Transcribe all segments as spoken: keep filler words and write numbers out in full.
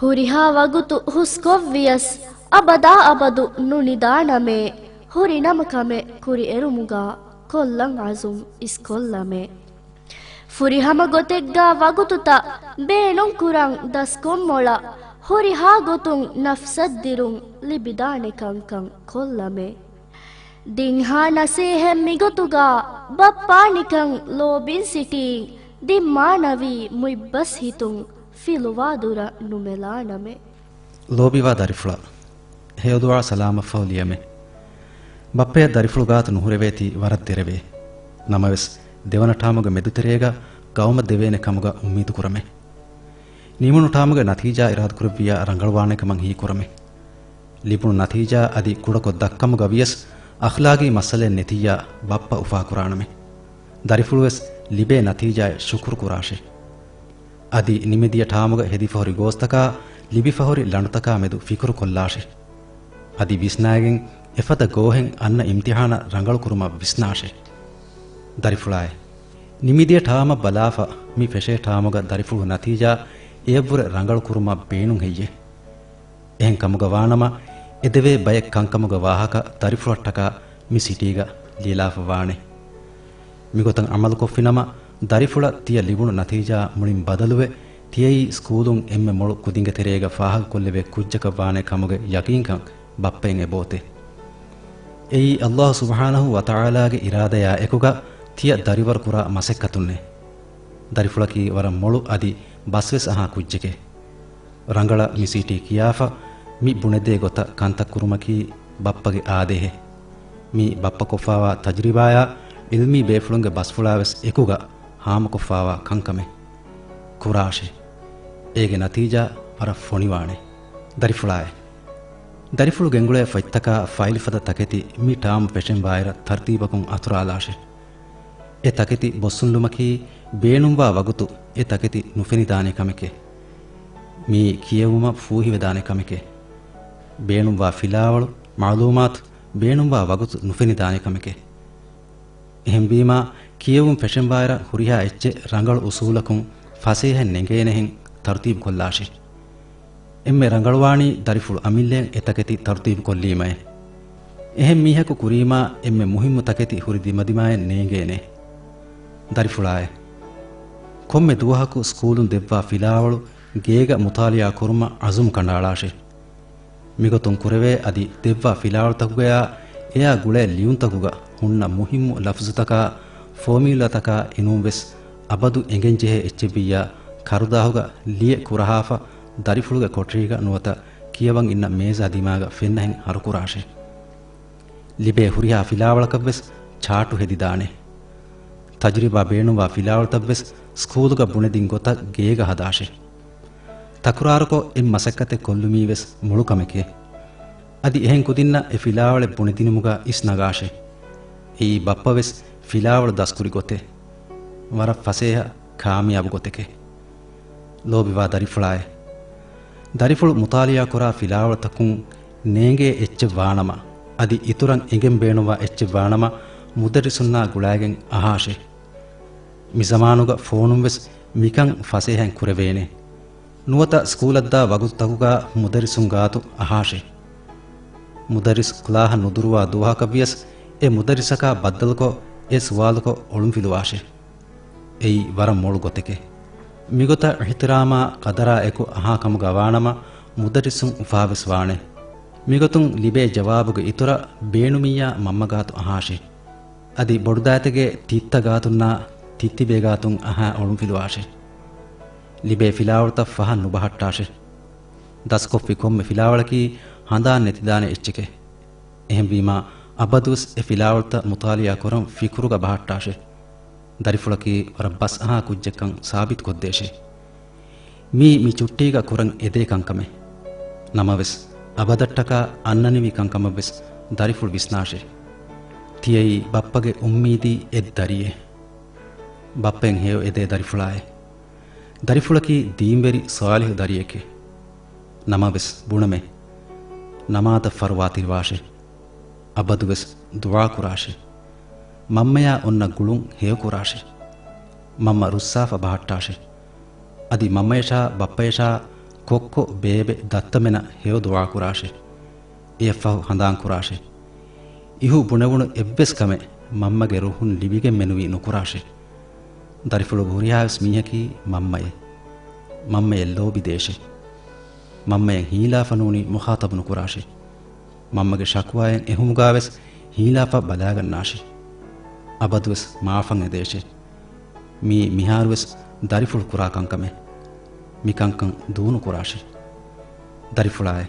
ހުރިހާ ވަގުތު ހުސްކޮށްވިޔަސް، އަބަދާ އަބަދު ނުނިދާނަމޭ. ހުރި ނަމަ ކަމެއް ކުރިއެރުމުގަ، ކޮށްލަން އަޒުމް އިސްކޮށްލަމޭ. ފުރިހަމަ ގޮތެއްގަ ވަގުތުތައް ބޭނުންކުރަން ދަސްކޮށްމޮޅަށް، ހުރިހާ ގޮތުން ނަފްސަށް ދިރުން ލިބިދާނެ ކަންކަން ކޮށްލަމޭ. ދިންހާ ނަސޭހަތް މިގޮތުގަ ބައްޕާ ނިކަން ލޯބިން ސިޓީން ދިންމާނަވީ މުއިއްބަސް ހިތުން ފިލުވާ ދުރަށް ނުމެލާނަމޭ. ލޯބިވާ ދަރިފުޅާ، ހެޔޮދުޢާ ސަލާމަތްފަހު ލިޔަމޭ. ބައްޕަޔަށް ދަރިފުޅު ގާތު ނުހުރެވޭތީ ވަރަށް ދެރަވޭ. ނަމަވެސް، ދެވަނަ ޓާމުގެ މެދުތެރޭގަ ގައުމަށް ދެވޭނެ ކަމުގަ އުއްމީދު ކުރަމޭ. ނިމުނު ޓާމުގެ ނަތީޖާ އިރާދަކުރެއްވިއްޔާ ރަނގަޅުވާނެ ކަމަށް ހީކުރަމޭ. ލިބުނު ނަތީޖާ އަދި ކުޑަކޮށް ދައްކަމުގަ ވިޔަސް، އަޚްލާގީ މައްސަލައެއް ނެތިއްޔާ ބައްޕަ އުފާކުރާނަމޭ. ދަރިފުޅުވެސް ލިބޭ ނަތީޖާއަށް ޝުކުރު ކުރާށޭ. އަދި ނިމިދިޔަ ޓާމުގަ ހެދިފަހުރި ގޯސްތަކާ ލިބިފަހުރި ލަނޑުތަކާ މެދު ފިކުރު ކޮށްލާށޭ. އަދި ވިސްނާގެން އެފަދަ ގޯހެއް އަންނަ އިމްތިޙާނަށް ރަނގަޅު ކުރުމަށް ވިސްނާށޭ. ދަރިފުޅާއޭ، ނިމިދިޔަ ޓާމަށް ބަލާފަ، މި ފެށޭ ޓާމުގަ ދަރިފުޅު ނަތީޖާ އެޔަށްވުރެ ރަނގަޅު ކުރުމަށް ބޭނުން ހެއްޔޭ؟ އެހެން ކަމުގަ ވާނަމަ، އެދެވޭ ބައެއް ކަންކަމުގެ ވާހަކަ ދަރިފުޅަށްޓަކާ މި ސިޓީގަ ލިޔެލާފަ ވާނެ. މިގޮތަށް ޢަމަލުކޮށްފިނަމަ، ދަރިފުޅަށް ތިޔަ ލިބުނު ނަތީޖާ މުޅިން ބަދަލުވެ، ތިޔައީ ސްކޫލުން އެންމެ މޮޅު ކުދިންގެ ތެރޭގަ ފާހަގަކޮށްލެވޭ ކުއްޖަކަށް ވާނެ ކަމުގެ ޔަޤީންކަން ބައްޕައިން އެބައޮތޭ. އެއީ ﷲ ސުބްޙާނަހޫ ވަތަޢާލާގެ އިރާދަޔާ އެކުގަ ތިޔަ ދަރިވަރު ކުރާ މަސައްކަތުންނޭ. ދަރިފުޅަކީ ވަރަށް މޮޅު އަދި ބަސްވެސް އަހާ ކުއްޖެކޭ. ރަނގަޅަށް މި ސިޓީ ކިޔާފަ، މި ބުނެދޭ ގޮތަށް ކަންތައް ކުރުމަކީ ބައްޕަގެ އާދޭހެއް. މީ ބައްޕަ ކޮށްފާވާ ތަޖުރިބާޔާ ޢިލްމީ ބޭފުޅުންގެ ބަސްފުޅާވެސް އެކުގަ ހާމަކޮށްފާވާ ކަންކަމެއް. ކުރާށޭ. އޭގެ ނަތީޖާ ވަރަށް ފޮނިވާނެ. ދަރިފުޅާއޭ. ދަރިފުޅު ގެންގުޅޭ ފޮތްތަކާ ފައިލް ފަދަ ތަކެތި މި ޓާމް ފެށެން ވާއިރަށް ތަރުތީބަކުން އަތުރާލާށޭ. އެ ތަކެތި ބޮއްސުންލުމަކީ ބޭނުންވާ ވަގުތު އެ ތަކެތި ނުފެނިދާނެ ކަމެކޭ. މިއީ ކިޔެވުމަށް ފޫހިވެދާނެ ކަމެކޭ. ބޭނުންވާ ފިލާވަޅު، މަޢުލޫމާތު، ބޭނުންވާ ވަގުތު ނުފެނިދާނެ ކަމެކޭ. އެހެންވީމާ، ކިޔެވުން ފެށެންވާއިރަށް ހުރިހާ އެއްޗެއް ރަނގަޅު އުސޫލަކުން ފަސޭހައިން ނެނގޭނެހެން ތަރުތީބުކޮށްލާށި. އެންމެ ރަނގަޅުވާނީ ދަރިފުޅު އަމިއްލައަށް އެ ތަކެތި ތަރުތީބުކޮށްލީމައޭ. އެހެން މީހަކު ކުރީމާ އެންމެ މުހިއްމު ތަކެތި ހުރި ދިމަދިމާއެއް ނޭނގޭނެ. ދަރިފުޅާއޭ. ކޮންމެ ދުވަހަކު ސްކޫލުން ދެއްވާ ފިލާވަޅު ގޭގަ މުޠާލިޢާ ކުރުމަށް ޢަޒުމް ކަނޑައަޅާށި. މިގޮތުން ކުރެވޭ އަދި ދެއްވާ ފިލާވަޅުތަކުގަޔާ އެޔާ ގުޅޭ ލިޔުންތަކުގަ ހުންނަ މުހިއްމު ލަފްޒުތަކާ ފޯމިއުލާތަކާ އިނޫންވެސް އަބަދު އެނގެންޖެހޭ އެއްޗެއްވިއްޔާ ކަރުދާހުގަ ލިޔެ ކުރަހާފަ ދަރިފުޅުގެ ކޮޓަރީގަ ނުވަތަ ކިޔަވަން އިންނަ މޭޒާ ދިމާގަ ފެންނަހެން ހަރުކުރާށޭ. ލިބޭ ހުރިހާ ފިލާވަޅަކަށްވެސް ޗާޓު ހެދިދާނެ. ތަޖުރިބާ ބޭނުންވާ ފިލާވަޅުތައްވެސް ސްކޫލުގަ ބުނެދިން ގޮތަށް ގޭގަ ހަދާށޭ. ތަކުރާރުކޮށް އެ މަސައްކަތެއް ކޮށްލުމީވެސް މޮޅު ކަމެކޭ. އަދި އެހެން ކުދިންނަށް އެ ފިލާވަޅެއް ބުނެދިނުމުގަ އިސްނަގާށޭ. އެއީ ބައްޕަވެސް ފިލާވަޅު ދަސްކުރި ގޮތެއް. ވަރަށް ފަސޭހަ ކާމިޔާބު ގޮތެކޭ. ލޯބިވާ ދަރިފުޅާއޭ. ދަރިފުޅު މުޠާލިޢާ ކުރާ ފިލާވަޅުތަކުން ނޭނގޭ އެއްޗެއް ވާނަމަ، އަދި އިތުރަށް އެނގެން ބޭނުންވާ އެއްޗެއް ވާނަމަ، މުދައްރިސުންނާ ގުޅާގެން އަހާށޭ. މި ޒަމާނުގަ ފޯނުންވެސް މިކަން ފަސޭހައިން ކުރެވޭނެ. ނުވަތަ ސްކޫލަށްދާ ވަގުތުތަކުގަ މުދައްރިސުން ގާތު އަހާށޭ. މުދައްރިސް ކްލާހަށް ނުދުރުވާ ދުވަހަކަށްވިޔަސް، އެ މުދައްރިސަކާ ބައްދަލުކޮށް، އެ ސުވާލުކޮށް އޮޅުންފިލުވާށޭ. އެއީ ވަރަށް މޮޅު ގޮތެކޭ. މިގޮތަށް އިޙްތިރާމާ ޤަދަރާ އެކު އަހާ ކަމުގަ ވާނަމަ، މުދައްރިސުން އުފާވެސް ވާނެ. މިގޮތުން ލިބޭ ޖަވާބުގެ އިތުރަށް ބޭނުމިއްޔާ މަންމަ ގާތު އަހާށޭ. އަދި ބޮޑުދައިތެގޭ ތިއްތަ ގާތުންނާ ތިއްތިބޭ ގާތުން އަހާ އޮޅުންފިލުވާށޭ. ލިބޭ ފިލާވަޅުތައް ފަހަށް ނުބަހައްޓާށޭ. ދަސްކޮށްފި ކޮންމެ ފިލާވަޅަކީ ހަނދާން ނެތިދާނެ އެއްޗެކޭ. އެހެންވީމާ، އަބަދުވެސް އެ ފިލާވަޅުތައް މުޠާލިޢާ ކުރަން ފިކުރުގަ ބަހައްޓާށޭ. ދަރިފުޅަކީ ވަރަށް ބަސް އަހާ ކުއްޖެއްކަން ސާބިތުކޮށްދޭށޭ. މީ މި ޗުއްޓީގަ ކުރަން އެދޭ ކަންކަމެއް. ނަމަވެސް، އަބަދަށްޓަކާ އަންނަނިވި ކަންކަމަށްވެސް ދަރިފުޅު ވިސްނާށޭ. ތިޔައީ ބައްޕަގެ އުއްމީދީ އެއް ދަރިއެއް. ބައްޕައިން ހެޔޮ އެދޭ ދަރިފުޅާއޭ. ދަރިފުޅަކީ ދީންވެރި ޞާލިޙު ދަރިއެކޭ. ނަމަވެސް ބުނަމޭ، ނަމާދަށް ފަރުވާތިރިވާށޭ. އަބަދުވެސް ދުޢާ ކުރާށޭ. މަންމަޔާ އޮންނަ ގުޅުން ހެޔޮކުރާށޭ. މަންމަ ރުއްސާފަ ބަހައްޓާށޭ. އަދި މަންމަޔަށާ ބައްޕަޔަށާ ކޮއްކޮ ބޭބެ ދައްތަމެނަށް ހެޔޮ ދުޢާ ކުރާށޭ. އެޔަށްފަހު ހަނދާން ކުރާށޭ. އިހު ބުނެވުނު އެއްވެސް ކަމެއް މަންމަގެ ރުހުން ލިބިގެން މެނުވީ ނުކުރާށޭ. ދަރިފުޅުގެ ހުރިހާވެސް މީހަކީ މަންމައޭ. މަންމަޔަށް ލޯބި ދޭށޭ. މަންމަޔަށް ހީލާފަ ނޫނީ މުޚާޠަބު ނުކުރާށޭ. މަންމަގެ ޝަކުވާއިން އެހުމުގާވެސް ހީލާފަ ބަލާގަންނާށޭ. އަބަދުވެސް މާފަށް އެދޭށޭ. މީ މިހާރުވެސް ދަރިފުޅު ކުރާ ކަންކަމެއް. މިކަންކަން ދޫނުކުރާށޭ. ދަރިފުޅާއޭ.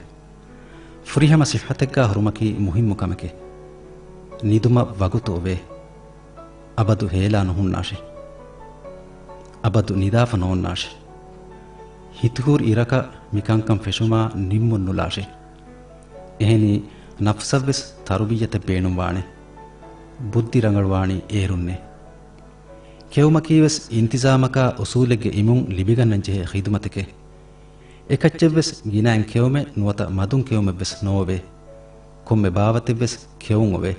ފުރިހަމަ ސިއްހަތެއްގާ ހުރުމަކީ މުހިއްމު ކަމެކޭ. ނިދުމަށް ވަގުތު އޮވޭ. އަބަދު ހޭލާ ނުހުންނާށޭ. އަބަދު ނިދާފަ ނޯންނާށޭ. ހިތުހުރި އިރަކަށް މިކަންކަން ފެށުމާ ނިންމުން ނުލާށޭ. އެހެނީ ނަފްސަށްވެސް ތަރުބިއްޔަތެއް ބޭނުންވާނެ. ބުއްދި ރަނގަޅުވާނީ އޭރުންނޭ. ކެއުމަކީވެސް އިންތިޒާމަކާ އުސޫލެއްގެ އިމުން ލިބިގަންނަންޖެހޭ ޚިދުމަތެކޭ. އެކައްޗެއްވެސް ގިނައިން ކެއުމެއް ނުވަތަ މަދުން ކެއުމެއްވެސް ނޯވޭ. ކޮންމެ ބާވަތެއްވެސް ކެއުން އޮވޭ.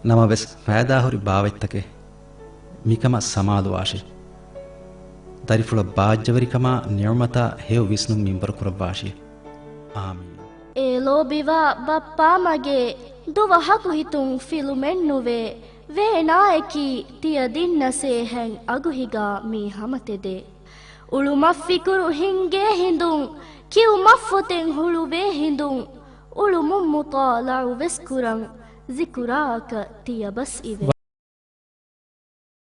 ނަމަވެސް ފައިދާހުރި ބާވަތްތަކެއް. މިކަމަށް ސަމާލުވާށޭ. ދަރިފުޅަށް ބާއްޖަވެރިކަމާ ނިޢުމަތާ ހެޔޮ ވިސްނުން މިންވަރު ކުރައްވާށި. އާމީން. އޭ ލޯބިވާ ބައްޕާމަގޭ، ދުވަހަކު ހިތުން ފިލުމެއްނުވޭ. ވޭނާއަކީ ތިޔަ ދިންނަސޭހައިން އަގުހިގާ މީ ހަމަތެދޭ. އުޅުމަށް ފިކުރު ހިންގޭ ހިނދުން، ކިޔުމަށް ފޮތެއް ހުޅުވޭ ހިނދުން، އުޅުމުން މުޠާލަޢު ވެސް ކުރަން، ޒިކުރާއަކަށް ތިޔަބަސް އިވޭ.